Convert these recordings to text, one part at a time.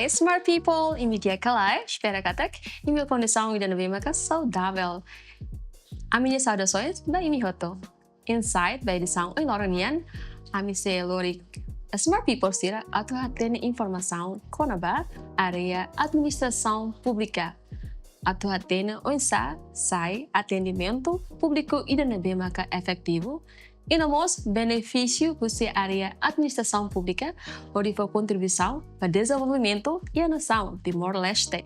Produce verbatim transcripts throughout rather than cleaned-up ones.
Smart people, imi di'ak ka lae? Espera katak imi iha kondisaun ida ne'ebé maka saudavel. Ami-nia saudasoens ba imi hotu. Insight ba edisaun ohin loron nian, ami sei lori smart people sira atu hatene informasaun kona-ba área administrasaun públika. Atu hatene oinsá sai atendimentu públiku ida ne'ebé maka efetivu, i no mós benefísiu husi área administrasaun públika hodi fó kontribuisaun ba dezenvolvimentu iha nasaun Timor-Leste.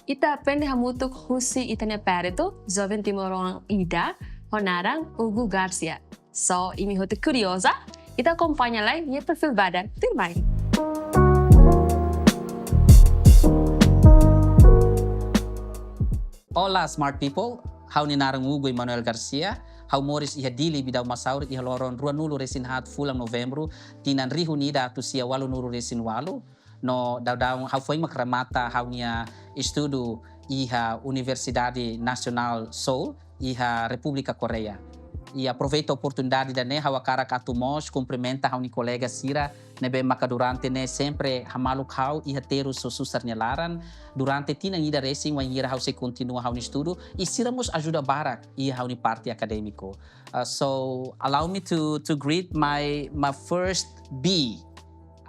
Ita aprende hamutuk husi ita-nia peritu, joven timoroan ida, ho naran Hugo Garcia. So, imi hotu kurioza, ita akompaña lai nia perfil badak. Tuirmai. Olá, smart people. Ha'u-nia naran Hugo Emmanuel Garcia. Ha'u moris iha Dili, Bidau Masaur, iha loron ruanulu-resin-haat fulan Novembru, tinan rihun ida atus sia ualunulu-resin-ualu. No daudaun ha'u foin mak remata ha'u-nia estudu iha Universidade Nasionál Seoul, iha Repúblika Koreia. I aproveita oportunidade ida-ne'e ha'u hakarak atu mós kumprimenta ha'u-nia kolega sira ne'ebé maka durante ne'e sempre hamaluk ha'u iha terus ho susar nia laran durante tinan ida resin wainhira ha'u sei kontinua ha'u-nia estudu, i sira mós ajuda barak iha ha'u-nia parte akadémiku. Uh, so allow me to to greet my my first B.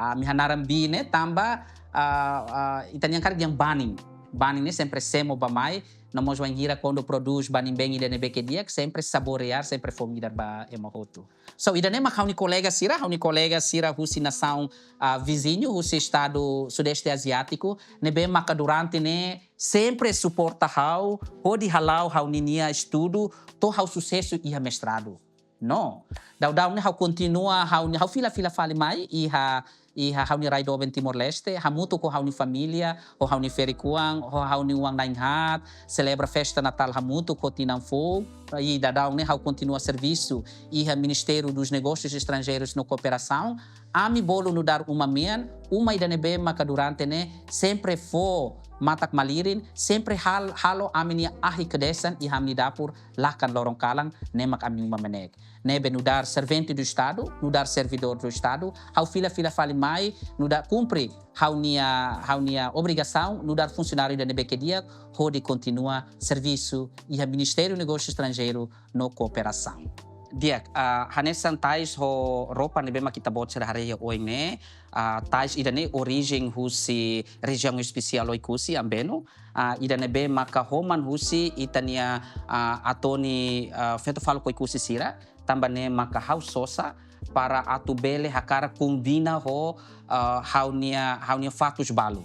Uh, ami hanaran B ne'e tanba uh, uh, ita-nian karik dehan banin. Banin ne'e sempre semo bá-mai, no mós wainhira kuandu prodús banin-been ida ne'ebé ke di'ak, sempre saborear, sempre fó midar ba ema hotu. So ida-ne'e mak ha'u-nia kolega sira, ha'u-nia kolega sira husi nasaun uh, viziñu, husi estadu Sudeste Aziátiku, ne'ebé maka durante ne'e sempre suporta ha'u hodi hala'o ha'u-nia estudu to'o ha'u susesu iha mestradu. No daudaun ne'e ha'u kontinua ha'u-nia, ha'u fila-fila fali mai iha iha ha'u-nia rai doben Timor-Leste, hamutuk ho ha'u-nia família, ho ha'u-nia ferik-oan, ho ha'u-nia oan na'in-haat, selebra festa Natál hamutuk ho tinan foun. I daudaun ne'e ha'u kontinua servisu iha Ministério dos Negócios Estrangeiros no Cooperação. Ami bolu nu'udar uma mean, uma ida ne'ebé maka durante ne'e sempre fó matak-malirin, sempre hal halo ami-nia ahi kedesan iha ami-nia dapur, lakan loron-kalan, ne'e mak ami uma mene'ek. Ne'ebé nu'udar servente do Estado, nu'udar servidór do Estado, ha'u fila-fila fali mai, nu'udar kumpre ha'u-nia ha'u-nia obrigasaun nu'udar funsionáriu ida ne'ebé ke di'ak, hodi kontinua servisu iha Ministério Negócios Estrangeiros no Cooperação. Di'ak, uh, hanesan tais ho roupa ne'ebé mak ita-boot sira haree iha oin ne'e, uh, tais ida-ne'e orijen husi Rejiaun Espesiál Oekusi, Ambeno, uh, ida ne'ebé maka homan husi ita-nia uh, atoni uh, feto-faluk Oekusi sira, tanba ne'e maka ha'u sosa para atu bele hakarak kombina ho uh, ha'u-nia ha'u-nia fatus balu.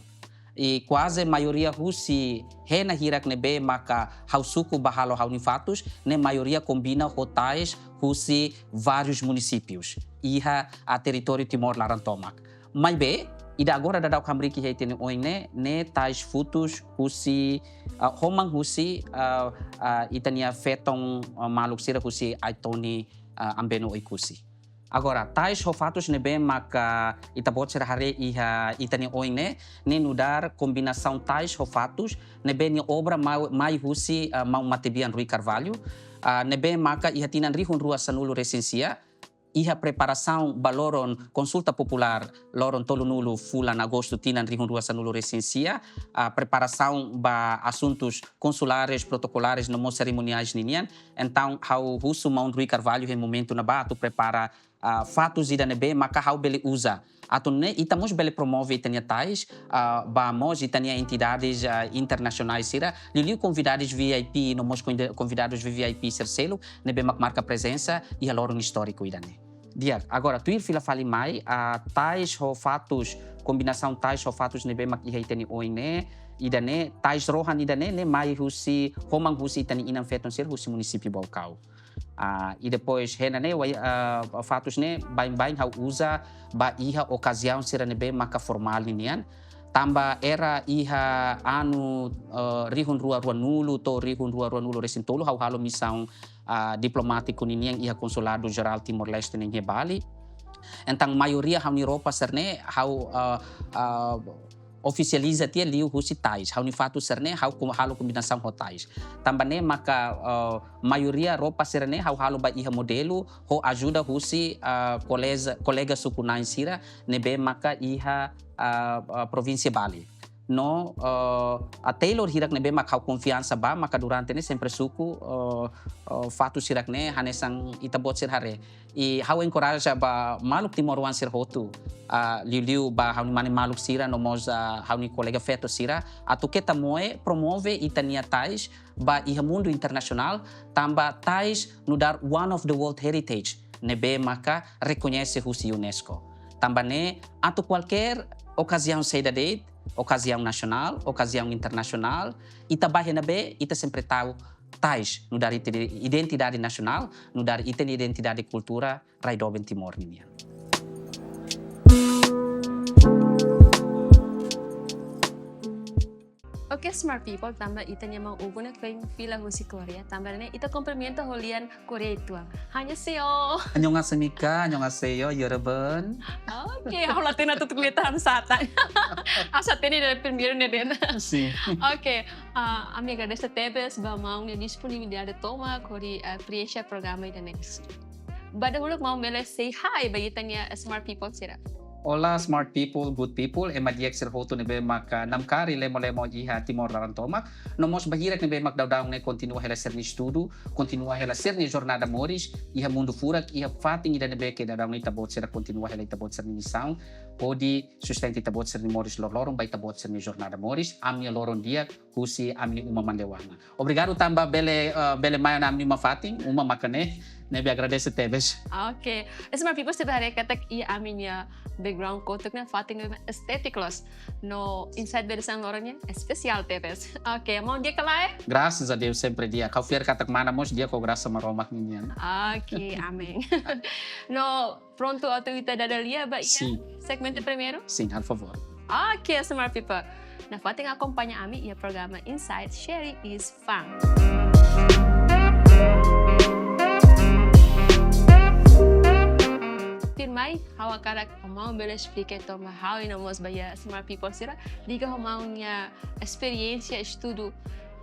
I kuaze maioria husi hena hirak ne'ebé maka ha'u suku bá halo ha'u-nia fatus, ne'e maioria kombina ho tais husi vários municípios iha uh, territóriu Timor laran tomak. Maibé, ida agora daudaun hamriik iha ita-nia oin ne'e, ne'e tais futus husi uh, homan husi uh, uh, ita-nia feton uh, maluk sira husi atoni uh, Ambeno Oekusi. Agora, tais ho fatus ne'ebé maka ita-boot sira haree iha ita-nia oin ne'e, ne'e nu'udar kombinasaun tais ho fatus ne'ebé nia obra mai, mai husi uh, maun matebian Rui Carvalho, uh, ne'ebé maka iha tinan rihun rua sanulu-resin-sia, iha preparasaun ba loron konsulta populár loron tolunulu fulan Agostu tinan rihun rua sanulu-resin-sia, uh, preparasaun ba asuntus konsulares, protokolares no mós serimoniais ninian. Entaun ha'u husu maun Rui Carvalho iha momentu ne'ebá atu prepara uh, fatus ida ne'ebé maka ha'u bele uza. Atu nune'e ita mós bele promove ita-nia tais uh, ba mós ita-nia entidades uh, internasionais sira, liuliu konvidadus V I P no mós konvida-, konvidadus V V I P sira seluk ne'ebé mak marka prezensa iha loron istóriku ida-ne'e. Di'ak, agora tuir fila fali mai, uh, tais ho fatus, kombinasaun tais ho fatus ne'ebé mak iha ita-nia oin ne'e, ida-ne'e, tais rohan ida-ne'e, ne'e mai husi, homan husi ita-nia inan-feton sira husi munisípiu Baucau. Ah, i depois hena ne'e, wai, ah, fatus ne'e baibain ha'u uza ba iha okaziaun sira ne'ebé maka formál ninian. Tanba era iha anu, eh, rihun rua ruanulu to'o rihun rua ruanulu-resin-tolu ha'u halo misaun, ah, diplomátiku ninian iha Konsuladu Jerál Timor-Leste ninian iha Bali. Entaun maioria ha'u-nia roupa sira-ne'e ha'u, ah, ah, ofisializa tiha liu husi tais. Ha'u-nia fatuk sira-ne'e, ha'u kom-, halo kombinasaun ho tais. Tanba ne'e maka, eh, maioria roupa sira-ne'e, ha'u halo ba iha modelu, ho ajuda husi, eh, kolega, kolega suku-na'in sira, ne'ebé maka iha, eh, eh, provínsia Bali. No, eh, a tailor hirak ne'ebé maka ha'u konfiansa ba, maka durante ne'e sempre suku, eh, eh, fatuk sira-ne'e, hanesan ita-boot sira haree. I ha'u enkoraja ba maluk timoroan sira hotu, ah, liuliu ba ha'u-nia mane maluk sira no mós, ah, ha'u-nia kolega feto sira, atu keta moe promove ita-nia tais ba iha mundu internasionál, tanba tais nu'udar one of the world heritage, ne'ebé maka rekoñese husi UNESCO. Tanba ne'e, atu kualkér okaziaun saida de'it, okaziaun nasionál, okaziaun internasionál, ita bá iha ne'ebé, ita sempre tau tais, nu'udar ita-nia identidade nasionál, nu'udar ita-nia identidade kultura, rai doben Timor ninian. Oke, smart people, tanba ita-nia maun Ugu ne'e foin fila husi Koreia, tanba ne'e ita kumprimenta ho lian Koreia uitoan. Annyeonghaseyo. 안녕하십니까, 안녕하세요, 여러분. Oke, ha'u la hatene tutukleta han sata. Ha'u só hatene primeiru ne'e de'it. Sin. Oke, ah, ami agradese tebes ba maun nia disponibilidade tomak hodi, ah, preenxe programa ida-ne'e. Ba dahuluk maun bele say hi ba ita-nia smart people sira. Olá, smart people, good people, ema di'ak sira hotu ne'ebé maka namkari lemo-lemo iha Timor laran tomak. No mós ba hirak ne'ebé mak daudaun ne'e kontinua hela sira-nia estudu, kontinua hela sira-nia jornada moris, iha mundu furak, iha fatin ida ne'ebé ke daudaun ne'e ita-boot sira kontinua hela ita-boot sira-nia misaun, hodi sustenta ita-boot sira-nia moris loroloron, ba ita-boot sira-nia jornada moris, ami-nia loron di'ak, husi ami-nia uma Manleuana. Obrigadu tanba bele, eh, bele mai ona ami-nia uma fatin, uma maka ne'e, ne'ebé agradese tebes. Oke. Smart people sira haree katak iha ami-nia background kotuk ne'e fatin ne'e estétiku loos. No insight bele sai loron ne'e espesiál tebes. Oke, maun di'ak ka lae? Graças a Deus sempre di'ak. Ha'u fiar katak mana mós di'ak ho grasa Maromak ninian. Oke, amen. No prontu atu ita dada lia ba iha Sin. segmentu primeiru? Sin, por favor. Oke, smart people. Nafatin akompaña ami iha programa Insight, Sharing is Fun. Tuirmai, ha'u hakarak maun bele esplika tomak ba ha'u i no mós ba iha smart people sira, liga ho maun nia esperiénsia estudu,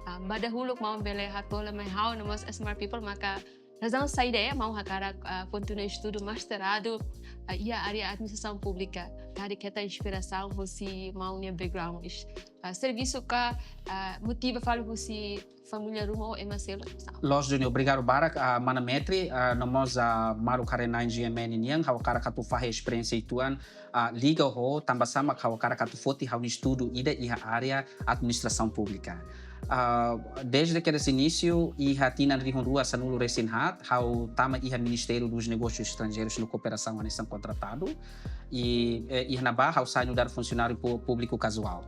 ah, ba dahuluk maun bele hato'o mai ha'u no mós smart people maka razaun saida maun hakarak, ah, kontinua estudu mestradu, ah, iha área administrasaun públika. Karik hetan inspirasaun husi maun nia background, is-, ah, servisu ka, ah, motiva fali husi família ruma ou ema seluk? Loos duni, obrigadu barak, ah, mana Metri, ah, no mós, ah, maluk haree-na'in G M N nian, ha'u hakarak atu fahe esperiénsia uitoan, ah, liga ho tanba sá mak ha'u hakarak atu foti ha'u-nia estudu ida iha área administrasaun públika. Ah, dezde kedas inísiu, iha tinan rihun rua sanulu resin haat, ha'u tama iha Ministério dos Negócios Estrangeiros no Cooperação hanesan kontratadu. I, eh, iha ne'ebá ha'u sai nu'udar funsionáriu pú-, públiku kazuál.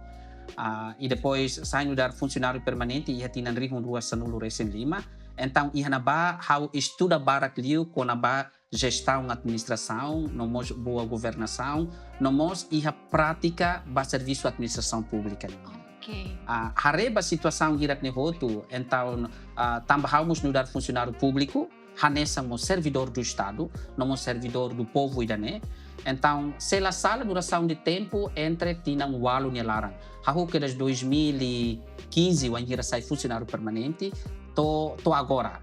Ah, i depois sai nu'udar funsionáriu permanente iha tinan rihun rua sanulu resin lima. Entaun, iha ne'ebá ha'u estuda barak liu kona-ba jestaun administrasaun, no mós boa governasaun, no mós iha prátika ba servisu administrasaun públika nian. Oke. Ah, haree ba situasaun hirak ne'e hotu, entaun, ah, tanba ha'u mós nu'udar funsionáriu públiku, hanesan mós servidór do Estado, no mós servidór do povo ida-ne'e. Entaun, se la sala durasaun de tempu entre tinan ualu nia laran. Hahú kedas dois mil e quinze, wainhira sai funsionáriu permanente, to'o, to'o agora.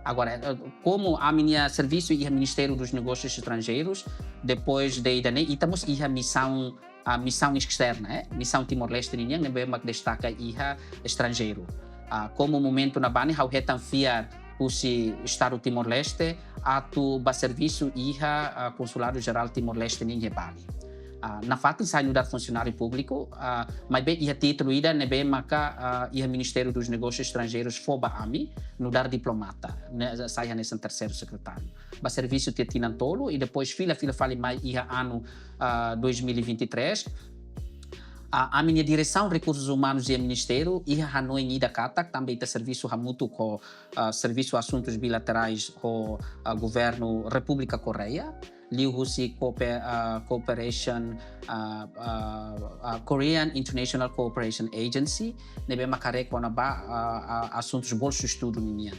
Agora, eh, komu ami-nia servisu iha Ministério dos Negócios Estrangeiros, depois de ida-ne'e, ita mós iha misaun, ah, misaun esterna, eh? Misaun Timor-Leste nian, ne'ebé mak destaka iha estranjeiru. Ah, komu momentu ne'ebá ne'e, ha'u hetan fiar husi Estadu Timor-Leste, atu ba servisu iha, ah, Konsuladu Jerál Timor-Leste nian iha Bali. Ah, nafatin sai nu'udar funsionáriu públiku, ah, maibé iha títulu ida ne'ebé maka, ah, iha Ministério dos Negócios Estrangeiros fó ba ami, nu'udar diplomata, ne'e sai hanesan terseiru sekretáriu. Ba servisu tiha tinan tolu, i depois fila-fila fali mai iha anu, ah, dois mil e vinte e três. Ah, ami-nia diresaun rekursus umanus iha ministériu iha hanoin ida katak, tanba ita servisu hamutuk ho, ah, servisu asuntus bilaterais ho, ah, governu Repúblika Koreia, liuhusi coope-, ah, cooperation, ah, ah, ah, Korean International Cooperation Agency, ne'ebé mak haree kona-ba, ah, ah, asuntus bolsu estudu ninian.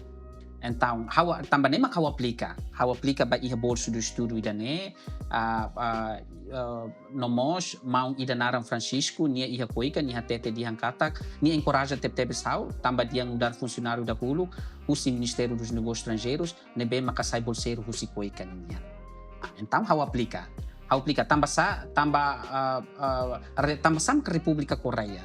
Entaun, ha'u, tanba ne'e mak ha'u aplika. Ha'u aplika ba iha bolsu de estudu ida-ne'e, ah, ah, ah, no mós maun ida naran Francisco, nia iha KOICA, nia hatete dehan katak, nia enkoraja tebetebes ha'u, tanba dehan nu'udar funsionáriu dahuluk husi Ministério dos Negócios Estrangeiros, ne'ebé maka sai bolseiru husi KOICA nian. Ah, entaun ha'u aplika. Ha'u aplika tanba sá, tanba, ah, ah, re-, tanba sá maka Repúblika Koreia.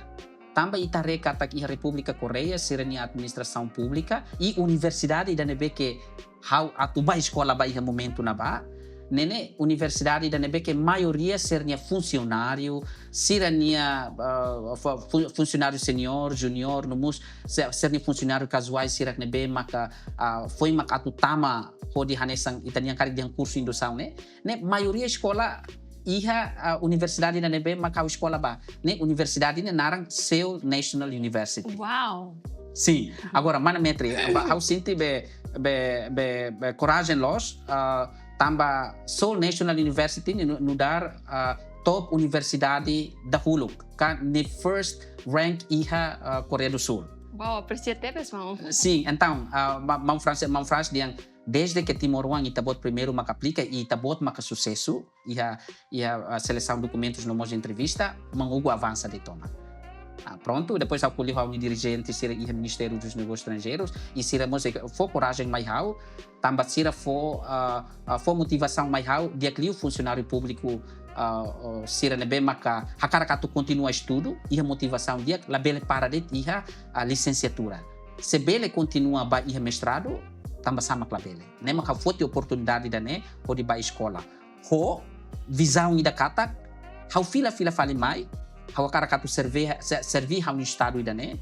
Tanba ita haree katak iha Repúblika Koreia, sira-nia administrasaun públika, i universidade ida ne'ebé ke ha'u atu bá eskola ba iha momentu ne'ebá, ne'e ne'e universidade ida ne'ebé ke maioria sira-nia funsionáriu, sira-nia, ah, fu-, fu-, funsionáriu senior, junior, no mós si-, sira-nia funsionáriu kazuais sira ne'ebé maka, ah, foin mak atu tama hodi hanesan ita-nian karik dehan kursu indusaun ne'e, ne'e maioria eskola iha, ah, universidade ida ne'ebé maka ha'u eskola ba. Ne'e universidade ne'e naran Seoul National University. Wow. Sin, agora, mana Metri, ba, ha'u sente be, be, be, be korajen loos, ah, tanba Seoul National University ne'e nu-, nu'udar, ah, top universidade dahuluk, ka nia first rank iha, ah, Koreia do Sul. Wow, apresia tebes, maun. Sin, entaun, ah, ma-, maun Francis, maun Francis dehan, desde ke timoroan ita-boot primeiru maka aplika i ita-boot maka susesu iha, iha, ah, selesaun dokumentus no mós entrevista, maun Hugo avansa de'it ona. Ah, prontu, depois ha'u ko'alia ho ha'u-nia dirijente sira iha Ministério dos Negócios Estrangeiros, i sira mós fó korajen mai ha'u, tanba sira fó, ah, ah, fó motivasaun mai ha'u, di'ak liu funsionáriu públiku, ah, oh, sira ne'ebé maka hakarak atu kontinua estudu, iha motivasaun di'ak, labele para de'it iha, ah, lisensiatura. Se bele kontinua ba iha mestradu, tanba sá mak labele. Ne'e mak ha'u foti oportunidade ida-ne'e hodi bá eskola. Ho vizaun ida katak, ha'u fila-fila fali mai, ha'u hakarak atu serve, se-, serve ha'u-nia estadu ida-ne'e.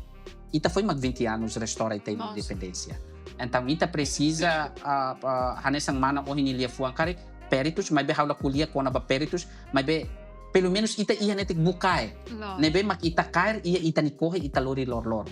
Ita foin mak vinte anos restaura ita-nia independénsia. Entaun, ita presiza, ah, ah, hanesan mana ohin nia liafuan karik, peritus, maibé ha'u la ko'alia kona-ba peritus, maibé pelumenus ita iha netik bukae. Ne'ebé mak ita kaer iha ita-nia korre, ita lori loroloron.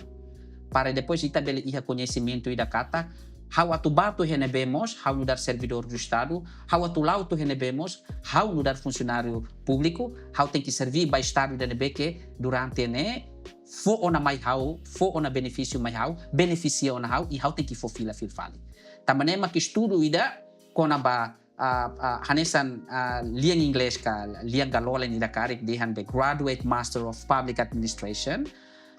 Para depois ita bele iha koñesimentu ida katak, ha'u atu bá to'o iha ne'ebé mós, ha'u nu'udar servidór do Estadu, ha'u atu la'o to'o iha ne'ebé mós, ha'u nu'udar funsionáriu públiku, ha'u tenke serve ba Estadu ida ne'ebé ke durante ne'e, fó ona mai ha'u, fó ona benefísiu mai ha'u, benefisia ona ha'u, i ha'u tenke fó fila fila fali. Tanba ne'e mak estudu ida, kona-ba, ah, ah, hanesan, ah, lian inglés ka, lian galolin ida karik dehan be Graduate Master of Public Administration.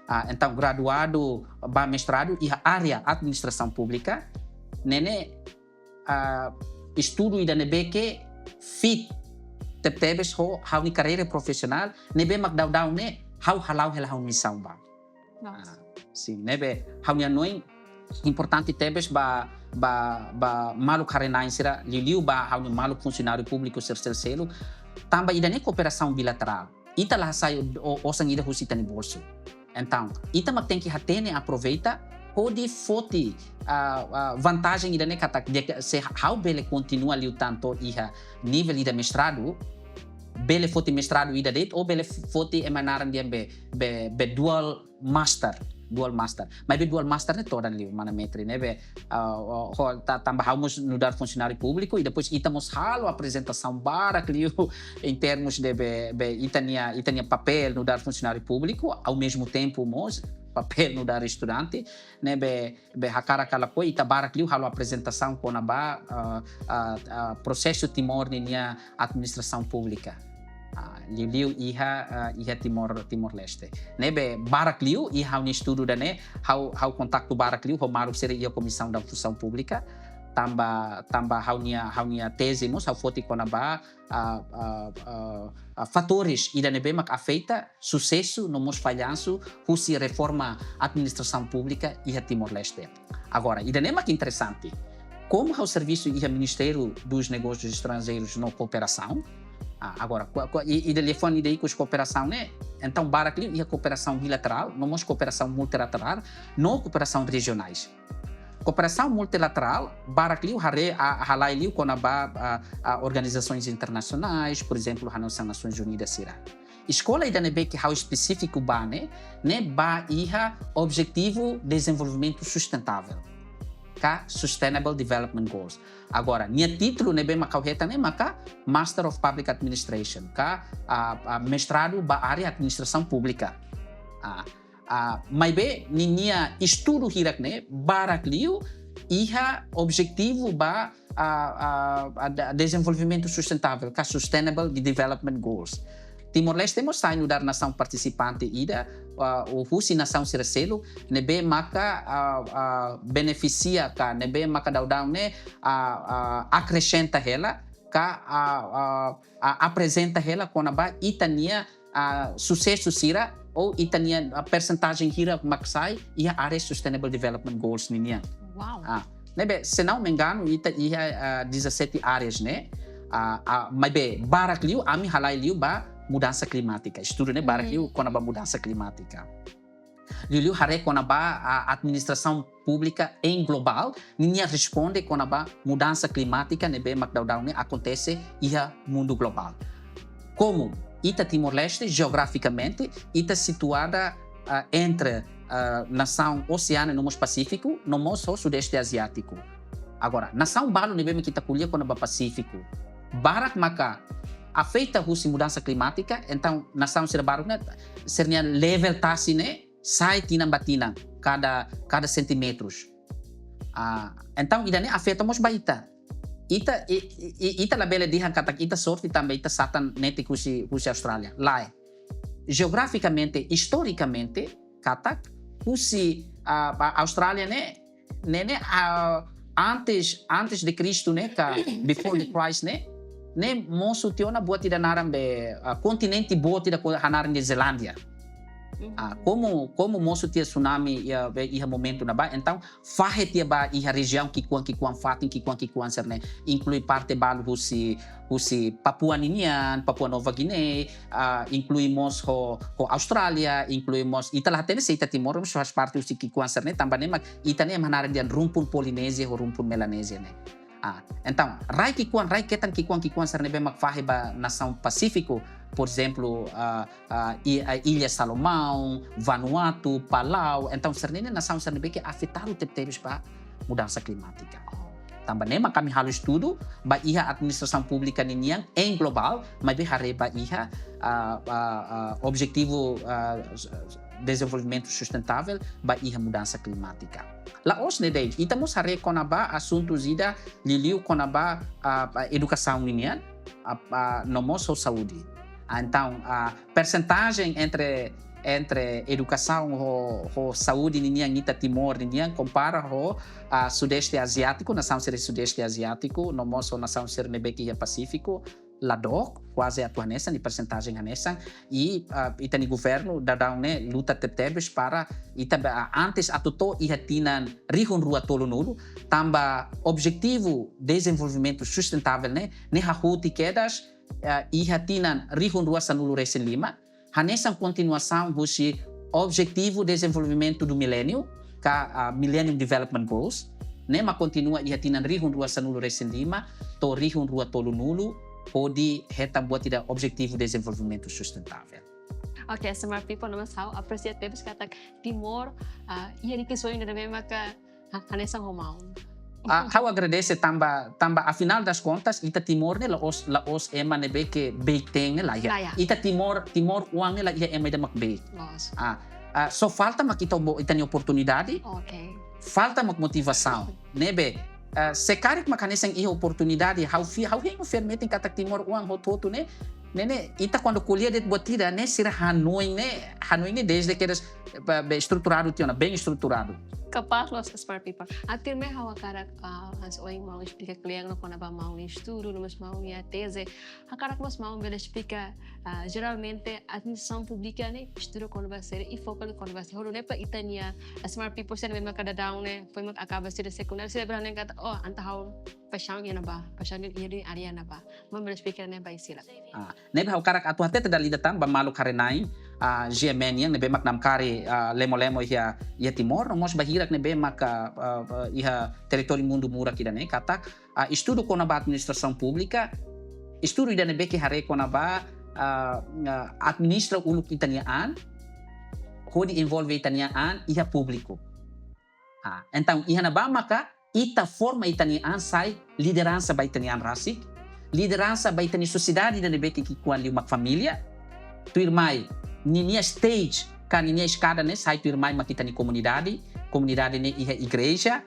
Ah, entaun, graduadu ba mestradu iha área administrasaun públika. Ne'e ne'e, ah, estudu ida ne'ebé ke fit tebetebes ho ha'u-nia karreira profisionál, ne'ebé mak daudaun ne'e ha'u hala'o hela ha'u-nia misaun ba. Ah, sin, ne'ebé ha'u-nia hanoin importante tebes ba, ba, ba maluk haree-na'in sira, liuliu ba ha'u-nia maluk funsionáriu públiku sira seluk-seluk, tanba ida-ne'e kooperasaun bilaterál. Ita la hasai o-, osan ida husi ita-nia bolsu. Entaun, ita mak tenke hatene, aproveita, hodi foti, ah, ah, vantajen ida-ne'e katak, di'ak, se ha'u bele kontinua liután to'o iha nivel ida mestradu, bele foti mestradu ida de'it, ou bele foti ema naran dehan be, be, be dual master, dual master. Maibé dual master ne'e todan liu, mana Metri, ne'ebé, ah, ho, ho, ta-, tanba ha'u mós nu'udar funsionáriu públiku, i depois ita mós halo aprezentasaun barak liu, em termos de be, be, ita-nia, ita-nia papél nu'udar funsionáriu públiku, ao mesmo tempo mós papél nu'udar estudante, ne'ebé, be hakarak ka lakohi, ita barak liu halo aprezentasaun kona-ba, ah, ah, ah, prosesu Timor ninia administrasaun públika. Ah, liuliu iha, ah, iha Timor, Timor-Leste. Ne'ebé barak liu, iha ha'u-nia estudu ida-ne'e, ha'u, ha'u kontaktu barak liu ho maluk sira iha Komisaun da Funsaun Públika, tanba, tanba ha'u-nia, ha'u-nia teze mós ha'u foti kona-ba, ah, ah, ah, ah, fatores ida ne'ebé mak afeta susesu no mós fallansu husi reforma administrasaun públika iha Timor-Leste. Agora, ida-ne'e mak interesante. Komu ha'u servisu iha Ministério dos Negócios Estrangeiros no Cooperação, ah, agora, kua-, kua-, i-, ida liafuan ida ikus kooperasaun ne'e, entaun barak liu iha kooperasaun bilaterál, no mós kooperasaun multilaterál, no kooperasaun rejionais. Kooperasaun multilaterál, barak liu haree, ah, halai liu kona-ba, ah, ah, organizações internacionais, por exemplo, hanesan Nações Unidas sira. Eskola ida ne'ebé ke ha'u espesífiku ba ne'e, ne'e ba iha Objetivo Desenvolvimento Sustentável, ka Sustainable Development Goals. Agora, nia títulu ne'ebé mak ha'u hetan ne'e maka Master of Public Administration, ka, ah, ah, mestradu ba área administrasaun públika. Ah, ah, maibé ninia estudu hirak-ne'e barak liu iha objetivu ba, ah, ah, ah, da-, dezenvolvimentu sustentável, ka Sustainable Development Goals. Timor-Leste mós sai nu'udar nasaun partisipante ida, ah, ou husi nasaun sira seluk, ne'ebé maka, ah, ah, benefisia ka, ne'ebé maka daudaun ne'e, ah, ah, akresenta hela, ka, ah, ah, ah, aprezenta hela kona-ba ita-nia, ah, susesu sira, ou ita-nia, ah, persentajen hira mak sai iha área Sustainable Development Goals ninian. Wow. Ah, ne'ebé, se não me engano, ita iha, ah, dezassete áreas ne'e. Ah, ah, maibé, barak liu, ami halai liu ba mudansa klimátika. Estudu ne'e barak liu kona-ba mudansa klimátika. Liuliu haree kona-ba, ah, administrasaun públika em global, ninia responde kona-ba mudansa klimátika ne'ebé mak daudaun ne'e akontese iha mundu globál. Komu ita Timor-Leste, jeografikamente, ita situada, ah, entre, ah, nasaun Oseániku no mós Pasífiku, no mós ho Sudeste Aziátiku. Agora, nasaun balu ne'ebé mak ita ko'alia kona-ba Pasífiku, barak maka afeta husi mudansa klimátika, entaun nasaun sira balu ne'e, sira-nia level tasi ne'e sai tinan ba tinan, kada, kada sentímetrus. Ah, entaun ida-ne'e afeta mós ba ita. Ita, i, i, i, ita labele dehan katak ita sorte tanba ita satan netik husi, husi Austrália. Lae. Jeografikamente, istorikamente, katak husi, ah, ba Austrália ne'e, ne'e, ne'e, ah, antes, antes de Kristu ne'e, ka before the Christ ne'e, ne'e mosu tiha ona buat ida naran be, ah, kontinente boot ida ho hanaran de Zelándia. Ah, komu, komu mosu tiha tsunami iha, be, iha momentu ne'ebá, entaun fahe tiha ba iha rejiaun ki'ikoan-ki'ikoan, fatin ki'ikoan-ki'ikoan sira-ne'e, inklui parte balu husi, husi Papua ninian, Papua Nova Guiné, ah, inklui mós ho, ho Austrália, inklui mós, ita la hatene se ita Timor mós faz parte husi ki'ikoan sira-ne'e, tanba ne'e mak ita ne'e ema hanaran dehan rumpun Polinézia ho rumpun Melanézia ne'e. Ah, entaun, rai ki'ikoan, rai ketan ki'ikoan-ki'ikoan sira ne'ebé mak fahe ba nasaun Pasífiku, por ezemplu, ah, ah, i-, ah, Ilha Salomão, Vanuatu, Palau, entaun sira-ne'e nasaun sira ne'ebé ke afetadu tebetebes ba mudansa klimátika. Tanba ne'e mak ami halo estudu ba iha administrasaun públika ninian em global, maibé haree ba iha, ah, ah, ah, objetivu, ah, dezenvolvimentu sustentável ba iha mudansa klimátika. La'ós ne'e de'it, ita mós haree kona-ba asuntus ida liuliu kona-ba, ah, ah, edukasaun ninian, ah, ah, no mós ho saúde. Ah, entaun, ah, persentajen entre, entre edukasaun ho, ho saúde ninian ita Timor ninian kompara ho, ah, Sudeste Aziátiku, nasaun sira Sudeste Aziátiku, no mós ho nasaun sira ne'ebé ke iha Pasífiku, la dook, kuaze atu hanesan, nia persentajen hanesan, i, ah, ita-nia governu daudaun ne'e luta tebetebes para ita ba, ah, antes atu to'o iha tinan rihun rua tolunulu, tanba objetivu dezenvolvimentu sustentável ne'e, ne'e hahú tiha kedas, ah, iha tinan rihun rua sanulu resin lima, hanesan kontinuasaun husi Objetivu Dezenvolvimentu do Miléniu, ka, ah, Millennium Development Goals, ne'e mak kontinua iha tinan rihun rua sanulu resin lima to'o rihun rua tolunulu, hodi hetan buat ida Objetivu Dezenvolvimentu Sustentável. Oke, Smart People, no mós ha'u apresia tebes katak Timor, ah, iha riki soin ida ne'ebé maka, ha-, hanesan ho maun. Ah, ha'u agradese tanba, tanba afinal das contas, ita Timor ne'e la'ós, la'ós ema ne'ebé ke beik-teen ne'e la iha. La iha. Ita Timor, Timoroan ne'e la iha ema ida mak beik. Loos. Ah, ah, só falta mak ita bo-, ita-nia oportunidade. Oke. Falta mak motivasaun. Ne'ebé, ah, se karik mak hanesan iha oportunidade, ha'u fi-, ha'u hein fiar metin katak Timoroan hotu-hotu ne'e, ne'e, ne'e, ita kuandu ko'alia de'it buat ida, ne'e sira hanoin ne'e, hanoin ne'e desde kedas, eh, ba, be estruturadu tiha ona, bem estruturadu. Kapás loos, Smart People. Ah, tuirmai ha'u hakarak, ah, hanesan ohin maun esplika kle'an no kona-ba maun nia estudu, no mós maun nia teze. Hakarak mós maun bele esplika, ah, jeralmente administrasaun públika ne'e estuda kona-ba saida i foka kona-ba saida. Hodi nune'e para ita-nia, ah, Smart People sira ne'ebé maka daudaun ne'e, foin mak akaba sira sekundáriu, sira bele hatene katak, oh, entaun ha'u paixaun iha ne'ebá, paixaun iha área ne'ebá. Maun bele esplika ne'e ba ita sira. Ah, ne'ebé ha'u hakarak atu hatete dala ida tan ba maluk haree-na'in, ah, G M N nian ne'ebé mak namkari, ah, lemo-lemo iha, iha Timor, no mós ba hirak ne'ebé mak, ah, ah, iha territóriu mundu murak ida-ne'e, katak, ah, estudu kona-ba administrasaun públika, estudu ida ne'ebé ke haree kona-ba, ah, ah, administra uluk ita-nia an, hodi envolve ita-nia an iha públiku. Ah, entaun, iha ne'ebá maka ita forma ita-nia an sai lideransa ba ita-nia an rasik, lideransa ba ita-nia sosiedade ida ne'ebé ke ki'ikoan liu mak família, tuirmai, ninia stage, ka ninia eskada ne'e sai tuirmai mak ita-nia komunidade, komunidade ne'e iha igreja,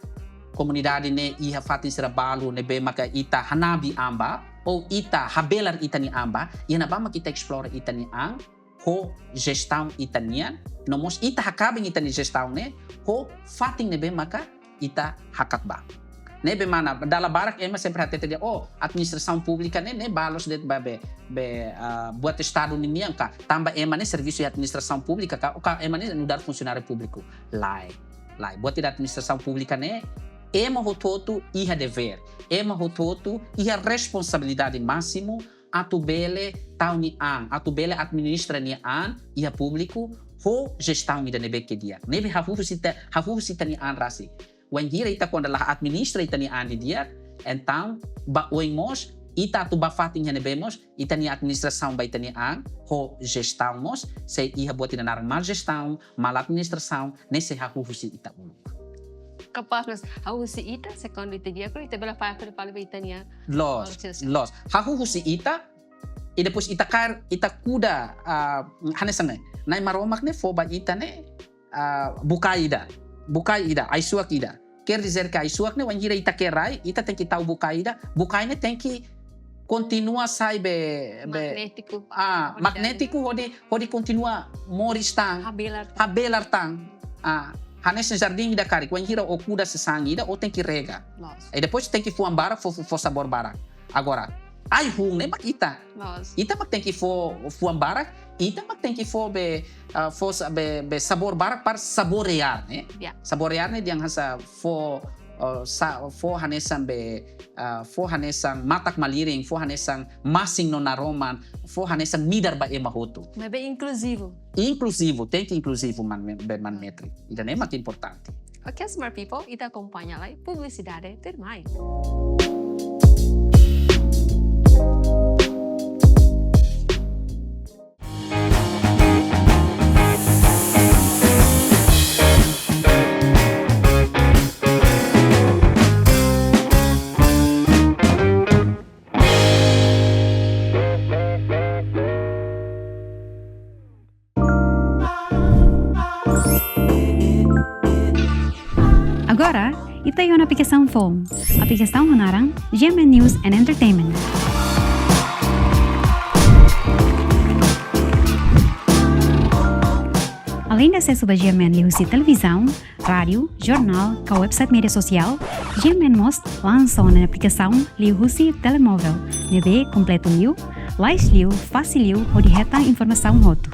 komunidade ne'e iha fatin sira balu ne'ebé maka ita hanabi an ba, ou ita habelar ita-nia an ba, iha ne'ebá maka ita esplora ita-nia an, ho jestaun ita-nian, no mós ita hakaben ita-nia jestaun ne'e, ho fatin ne'ebé maka ita hakat ba. Ne'ebé mana, dala barak ema sempre hatete dehan, oh, administrasaun públika ne'e, ne'e ba loos de'it ba be, be, ah, buat Estadu ninian ka, tanba ema ne'e servisu iha administrasaun públika ka, ou ka ema ne'e nu'udar funsionáriu públiku. Lae, lae. Buat ida administrasaun públika ne'e, ema hotu-hotu iha devér, ema hotu-hotu iha responsabilidade másimu, atu bele tau nia an, atu bele administra nia an iha públiku, ho jestaun ida ne'ebé ke di'ak. Ne'ebé hahú husi ita, hahú husi ita-nia an rasik. Wainhira ita kuandu la administra ita-nia an didi'ak, entaun ba oin mós, ita atu ba fatin iha ne'ebé mós, ita-nia administrasaun ba ita-nia an, ho jestaun mós, sei iha buat ida naran mal jestaun, mal administrasaun, ne'e sei hahú husi ita uluk. Kapás, mas hahú husi ita, se kuandu ita di'ak, ita bele fahe fali ba ita-nia. Loos, loos. Hahú husi ita, i depois ita kaer, ita kuda, ah, hanesan ne'e. Na'i Maromak ne'e fó ba ita ne'e, ah, bukae ida. Bukae ida, ai-suak ida. Quer dizer que ai-suak ne'e, wainhira ita ke'e rai, ita tenke tau bukae ida, bukae ne'e tenke kontinua sai be, be, magnétiku. Ah, magnétiku hodi, hodi kontinua moris tan. Habelar tan. Habelar tan. Ah, hanesan jardín ida karik, wainhira ó kuda sasán ida, ó tenke rega. Loos. I depois tenke fuan barak, fó, fó, fó sabór barak. Agora, ai-hun ne'e mak ita. Loos. Ita mak tenke fó fuan barak, ita mak tenke fó be, ah, fó sa-, be, be sabór barak para saborear, ne'e? Ya. Saborear ne'e dehan hanesan fó, ah, sa-, fó hanesan be, ah, fó hanesan matak-malirin, fó hanesan masin no naroman, fó hanesan midar ba ema hotu. Maibé inkluzivu. Inkluzivu, tenke inkluzivu, man, be, man Metri. Ida-ne'e mak importante. Oke, smart people, ita akompaña lai publisidade tuirmai. Agora, ita iha ona aplikasaun foun. Aplikasaun ho naran G M N News and Entertainment. Aleinde asesu ba G M N liuhusi televizaun, rádiu, jornál, ka website média sosiál, G M N mós lansa ona aplikasaun liuhusi telemóvel, ne'ebé kompletu liu, lalais liu, fasil liu hodi hetan informasaun hotu.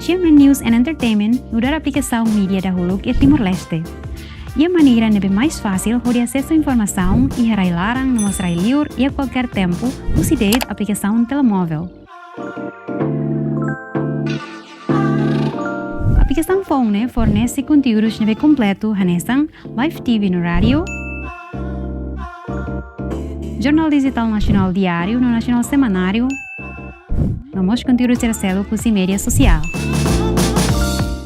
G M N News and Entertainment nu'udar aplikasaun mídia dahuluk iha Timor-Leste. Iha maneira ne'ebé mais fasil hodi asesu informasaun iha rai laran no mós rai liur iha kualkér tempu, husi de'it aplikasaun telemóvel. Aplikasaun foun ne'e fornese konteúdus ne'ebé kompletu hanesan live T V no rádiu, jornál dijitál nasionál diáriu no nasionál semanáriu, no mós konteúdu sira seluk husi média sosiál.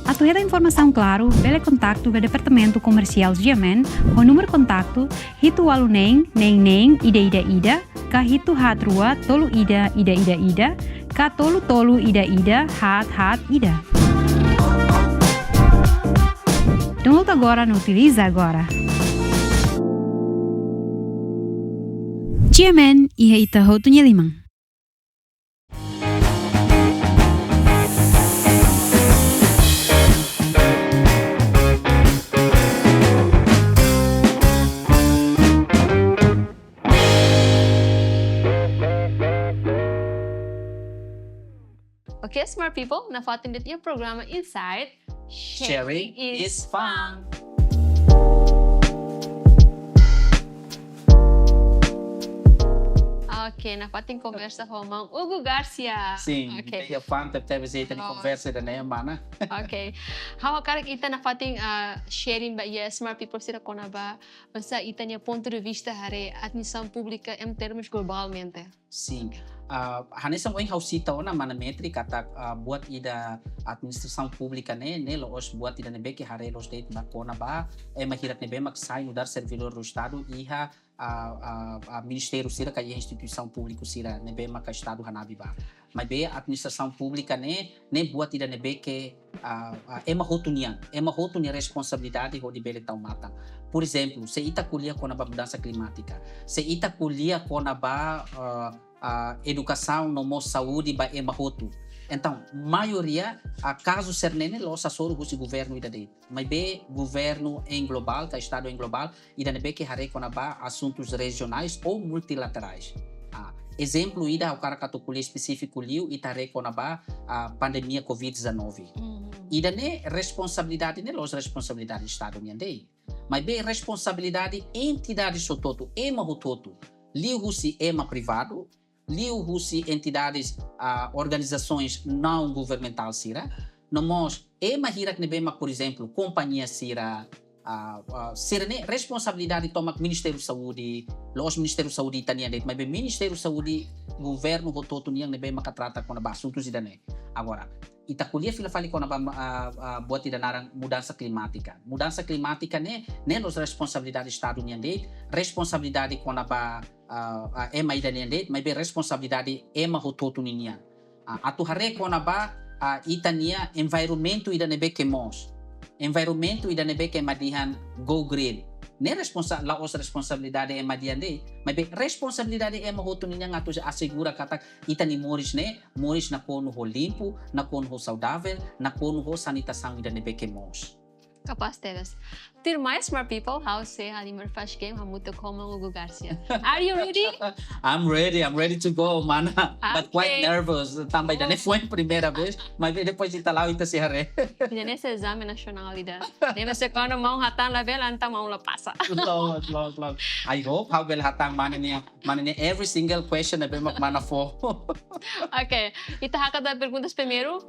Atu hetan informasaun klaru, bele kontaktu ba Departamentu Komersiál G M N ho númeru kontaktu hitu ualu neen, neen neen, ida ida ida, ka hitu haat rua, tolu ida, ida ida ida, ka tolu tolu ida ida, haat haat ida. Download agora no utiliza agora. G M N iha ita hotu nia liman. Oke, smart people, nafatin de'it iha programa Insight. Sharing is fun. Oke, nafatin konversa ho maun Hugo Garcia. Sin, oke. Ita iha fun, tebe-tebes ita-nia konversa ida-ne'e, mana? Oke. Ha'u hakarak ita nafatin, ah, sharing ba iha smart people sira kona-ba, oinsá ita-nia pontu de vista haree administrasaun públika em termos globalmente. Sin. Ah, hanesan ohin ha'u sita ona, mana Metri, katak, ah, buat ida administrasaun públika ne'e, ne'e la'ós buat ida ne'ebé ke haree loos de'it ba kona-ba ema hirak ne'ebé mak sai nu'udar servidór do Estadu iha ah, ah, ah, ministériu sira ka iha instituisaun públiku sira ne'ebé maka Estadu hanabi ba. Maibé administrasaun públika ne'e, ne'e buat ida ne'ebé ke, ah, ah, ema hotu nian, ema hotu nia responsabilidade hodi bele tau matan. Por ezemplu, se ita ko'alia kona-ba mudansa klimátika, se ita ko'alia kona-ba, ah, ah, edukasaun no mós saúde ba ema hotu. Entaun, maioria, ah, kazu sira-ne'e ne'e la'ós hasoru husi governu ida de'it. Maibé governu em global, ka Estadu em global, ida ne'ebé ke haree kona-ba asuntus rejionais ou multilaterais. Ah, ezemplu ida ha'u hakarak atu ko'alia espesífiku liu, ita haree kona-ba, ah, pandemia covid dezanove. Mhm. Ida-ne'e responsabilidade ne'e la'ós responsabilidade Estadu nian de'it. Maibé responsabilidade entidade hotu-hotu, ema hotu-hotu. Liuhusi ema privadu, liuhusi entidades, ah, organizasoens não governamentál sira, no mós ema hirak ne'ebé mak, por ezemplu, kompañia sira, ah, ah, sira-ne'e responsabilidade tomak Ministériu Saúde, la'ós Ministériu Saúde ita-nian de'it, maibé Ministériu Saúde governu hotu-hotu nian ne'ebé maka trata kona-ba asuntus ida-ne'e. Agora, ita ko'alia fila fali kona-ba, ah, ah, buat ida naran mudansa klimátika. Mudansa klimátika ne'e, ne'e la'ós responsabilidade Estadu nian de'it, responsabilidade kona-ba, ah, ah, ema ida nian de'it, maibé responsabilidade ema hotu-hotu ninian. Ah, atu haree kona-ba, ah, ita-nia environmentu ida ne'ebé ke moos. Environmentu ida ne'ebé ke ema dehan go green. Ne'e responsa-, la'ós responsabilidade ema nian de'it, maibé responsabilidade ema hotu ninian atu asegura katak ita-nia moris ne'e, moris nakonu ho limpu, nakonu ho saudavel, nakonu ho sanitasaun ida ne'ebé ke moos. Kapás tebes. Tuirmai, smart people, ha'u sei halimar flash game hamutuk ho maun Hugo Garcia. Are you ready? I'm ready, I'm ready to go, mana. But quite nervous. Tanba ida-ne'e foin primeira vez, maibé depois ita la'o ita sei haree. Ida-ne'e ezame nasionál ida. Ne'e se kuandu maun hatán labele, entaun maun la pasa. Loos, loos, loos. I hope ha'u bele hatán mana nia, mana nia every single question ne'ebé mak mana fó. Ok, ita hakat ba perguntas primeiru.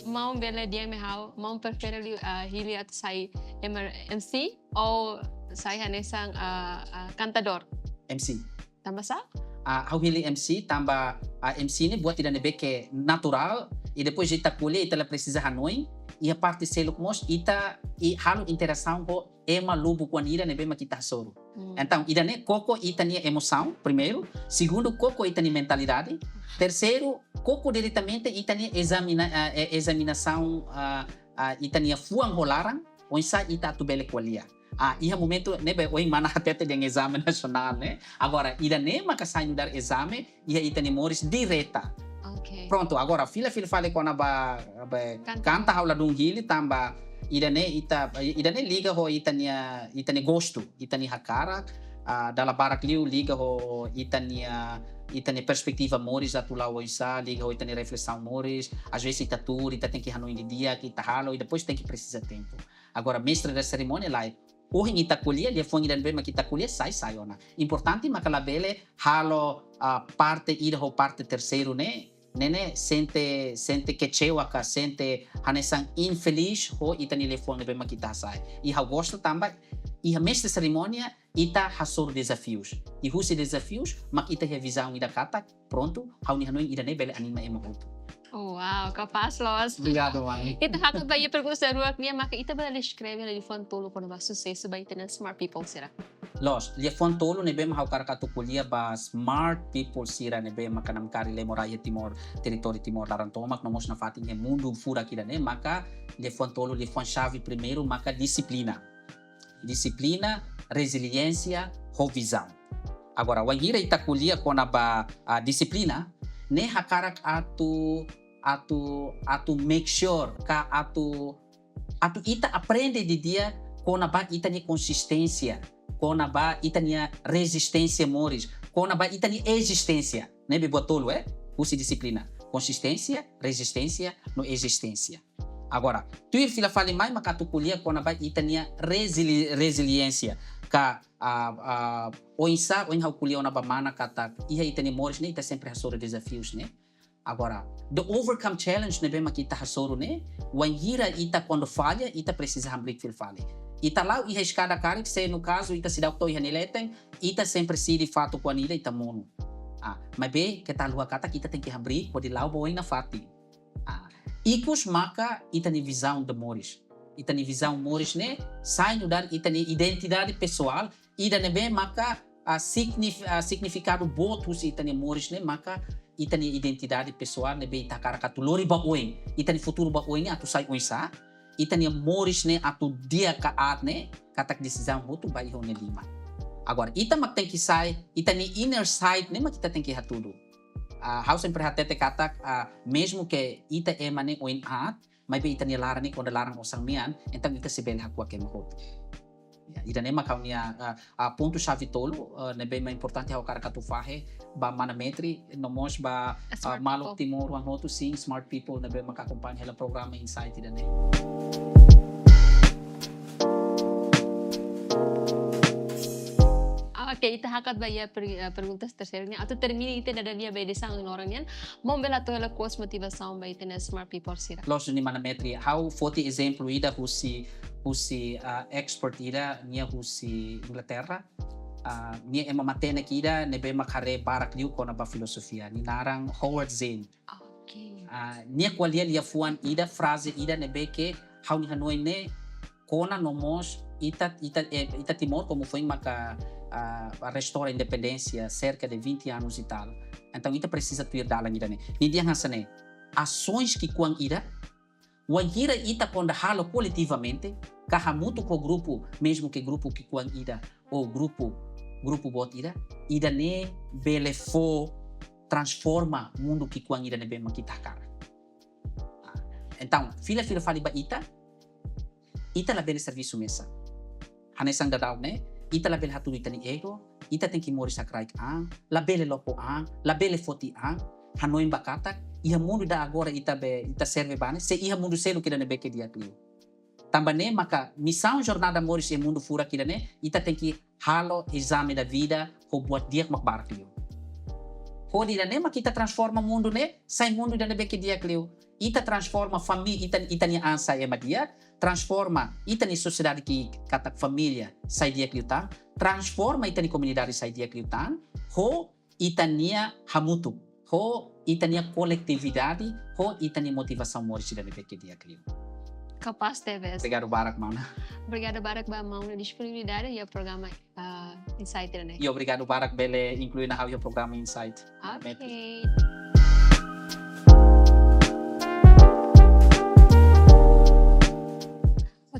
Maun bele dehan mai ha'u, maun prefere liu, ah, hili atu sai M-, M C ou sai hanesan, ah, ah, kantadór? M C. Tanba sá? Ah, ha'u hili M C, tanba, ah, M C ne'e buat ida ne'ebé ke naturál, i depois ita ko'alia, ita la presiza hanoin, iha parte seluk mós, ita, i halo interasaun ho ema lubuk oan ida ne'ebé mak ita hasoru. Hmm. Entaun, ida-ne'e koko ita-nia emosaun, primeiru. Segundu, koko ita-nia mentalidade. Terseiru, koko diretamente ita-nia ezamina-, ah, eh, ezaminasaun, ah, ah, ita-nia fuan ho laran, oinsá ita atu bele ko'alia. Ah, iha momentu ne'ebé ohin mana hatete dehan ezame nasionál, ne'e? Agora, ida-ne'e maka sai nu'udar ezame, iha ita-nia moris direta. Ok. Prontu, agora fila, fila fali kona-ba, ba, kanta. Kanta ha'u ladún hili tanba ida-ne'e ita, ida-ne'e liga ho ita-nia, ita-nia gostu, ita-nia hakarak, ah, dala barak liu liga ho ita-nia, ita-nia perspetiva moris atu la'o oinsá, liga ho ita-nia reflesaun moris, às vezes ita tuur, ita tenke hanoin didi'ak, ita halo, i depois tenke presiza tempu. Agora, mestre da serimónia lae, ohin ita ko'alia, liafuan ida ne'ebé mak ita ko'alia, sai, sai ona. Importante maka labele halo, ah, parte ida ho parte terseiru ne'e, ne'e ne'e sente, sente kecewa ka sente hanesan infelís ho ita-nia liafuan ne'ebé mak ita hasai. I ha'u gosta tanba, iha mestre serimónia, ita hasoru dezafius. I husi dezafius, mak ita iha vizaun ida katak, prontu, ha'u-nia hanoin ida-ne'e bele anima ema hotu. Oh, wow, kapás loos. Obrigadu, mana. Ita hakat ba iha perguntas daruak nian, maka ita bele deskreve liafuan tolu kona-ba susesu ba ita-nia smart people sira. Loos, liafuan tolu ne'ebé mak ha'u hakarak atu ko'alia ba smart people sira ne'ebé maka namkari lemo rai iha Timor, territóriu Timor laran tomak, no mós nafatin iha mundu furak ida-ne'e, maka liafuan tolu, liafuan xave primeiru maka dixiplina. Dixiplina, reziliénsia, ho vizaun. Agora, wainhira ita ko'alia kona-ba, ah, dixiplina, ne'e hakarak atu, atu, atu make sure, ka atu, atu ita aprende didi'ak kona-ba ita-nia konsisténsia, kona-ba ita-nia rezisténsia moris, kona-ba ita-nia ezisténsia. Ne'ebé buat tolu, eh? Husi dixiplina. Konsisténsia, rezisténsia, no ezisténsia. Agora, tuir fila fali mai maka atu ko'alia kona-ba ita-nia rezili-, reziliénsia. Ka, ah, ah, oinsá, ohin ha'u ko'alia ona ba mana katak, iha ita-nia moris ne'e, ita sempre hasoru dezafius ne'e. Agora, the overcome challenge ne'ebé mak ita hasoru ne'e, wainhira ita kuandu falla, ita presiza hamriik fila fali. Ita la'o iha eskada karik, se no kazu ita seidauk to'o iha nia leten, ita sempre sidi fatuk oan ida ita monu. Ah, maibé keta haluha katak ita tenke hamriik hodi la'o ba oin nafatin. Ah, ikus maka ita-nia vizaun de moris. Ita-nia vizaun moris ne'e sai nu'udar ita-nia identidade pesoál, Ida ne'ebé maka, ah, signif-, ah, signifikadu boot husi ita-nia moris ne'e maka ita-nia identidade pesoál ne'ebé ita hakarak atu lori ba oin. Ita-nia futuru ba oin ne'e atu sai oinsá, ita-nia moris ne'e atu di'ak ka aat ne'e, katak desizaun hotu ba iha ó-nia liman. Agora, ita mak tenke sai, ita-nia inner side ne'e mak ita tenke hatudu. Ah, ha'u sempre hatete katak, ah, mezmu ke ita ema ne'e oin aat, maibé ita-nia laran ne'e kuandu laran osan-mean, entaun ita sei bele hakuak ema hotu. Ya, ida-ne'e mak ha'u-nia, ah, ah, pontu xave tolu, ah, ne'ebé mak importante ha'u hakarak atu fahe ba Mana Metri, no mós ba, ah, Smart maluk people. Timoroan hotu, sin, smart people, ne'ebé mak akompaña hela programa Insight ida-ne'e. Ah, oke, ita hakat ba iha per-, eh, perguntas terseiru ne'e. Atu termina ita dada lia ba edisaun ohin loron nian. Maun bele hato'o hela quotes motivasaun ba ita-nia smart people sira. Loos, nia Mana Metri, ha'u foti ezemplu ida husi, husi, ah, expert ida, nia husi Inglaterra. Ah, nia ema matenek ida ne'ebé mak haree barak liu kona-ba filozofia. Nia naran Howard Zinn. Oke. Ah, nia ko'alia liafuan ida, fraze ida ne'ebé ke ha'u-nia hanoin ne'e kona no mós ita, ita, eh, ita Timor komu foin maka, ah, restaura independénsia cerca de vinte anos e tal. Entaun ita presiza tuir dalan ida-ne'e. Nia dehan hanesan ne'e: asaun ki'ikoan ida, wainhira ita kuandu halo koletivamente, ka hamutuk ho grupu, mezmu ke grupu ki'ikoan ida, ou grupu, grupu boot ida, ida-ne'e bele fó transforma mundu ki'ikoan ida ne'ebé mak ita hakarak. Ah, entaun, fila-fila fali ba ita, ita labele servisu mesak. Hanesan daudaun ne'e, ita labele hatudu ita-nia ego, ita tenke moris sa kraik an, labele loko an, labele foti an, hanoin ba katak, iha mundu ida agora ita be, ita serve ba ne'e, sei iha mundu seluk ida ne'ebé ke di'ak liu. Tanba ne'e maka misaun jornada moris iha mundu furak ida-ne'e, ita tenke halo ezame da vida, ho buat di'ak mak barak liu. Hodi ida-ne'e mak ita transforma mundu ne'e, sai mundu ida ne'ebé ke di'ak liu. Ita transforma fami-, ita, ita-nia an sai ema di'ak, transforma ita-nia sosiedade ke katak família sai di'ak liután, transforma ita-nia komunidade sai di'ak liután, ho ita-nia hamutuk, ho ita-nia koletividade, ho ita-nia motivasaun moris ida ne'ebé ke di'ak liu. Kapás tebes. Obrigadu barak, mana. Obrigadu barak ba maun nia disponibilidade iha programa, ah, Insight ida-ne'e. I obrigadu barak bele inklui ona ha'u iha programa Insight. Oke.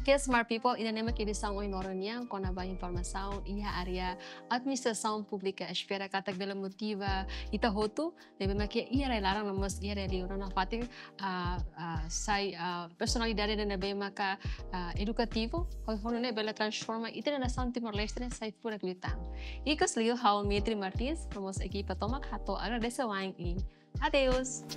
Oke, smart people, ida-ne'e mak edisaun ohin loron nian kona-ba informasaun iha área administrasaun públika. Espera katak bele motiva ita hotu ne'ebé mak iha rai-laran no mós iha rai-li'ur, no nafatin, ah, ah, sai, ah, personalidade ne'ebé maka, ah, edukativu, ho, ho nune'e bele transforma ita-nia nasaun Timor-Leste ne'e sai furak liután. Ikus liu ha'u Mitri Martins, no mós ekipa tomak hato'o agradese wa'in i adeus.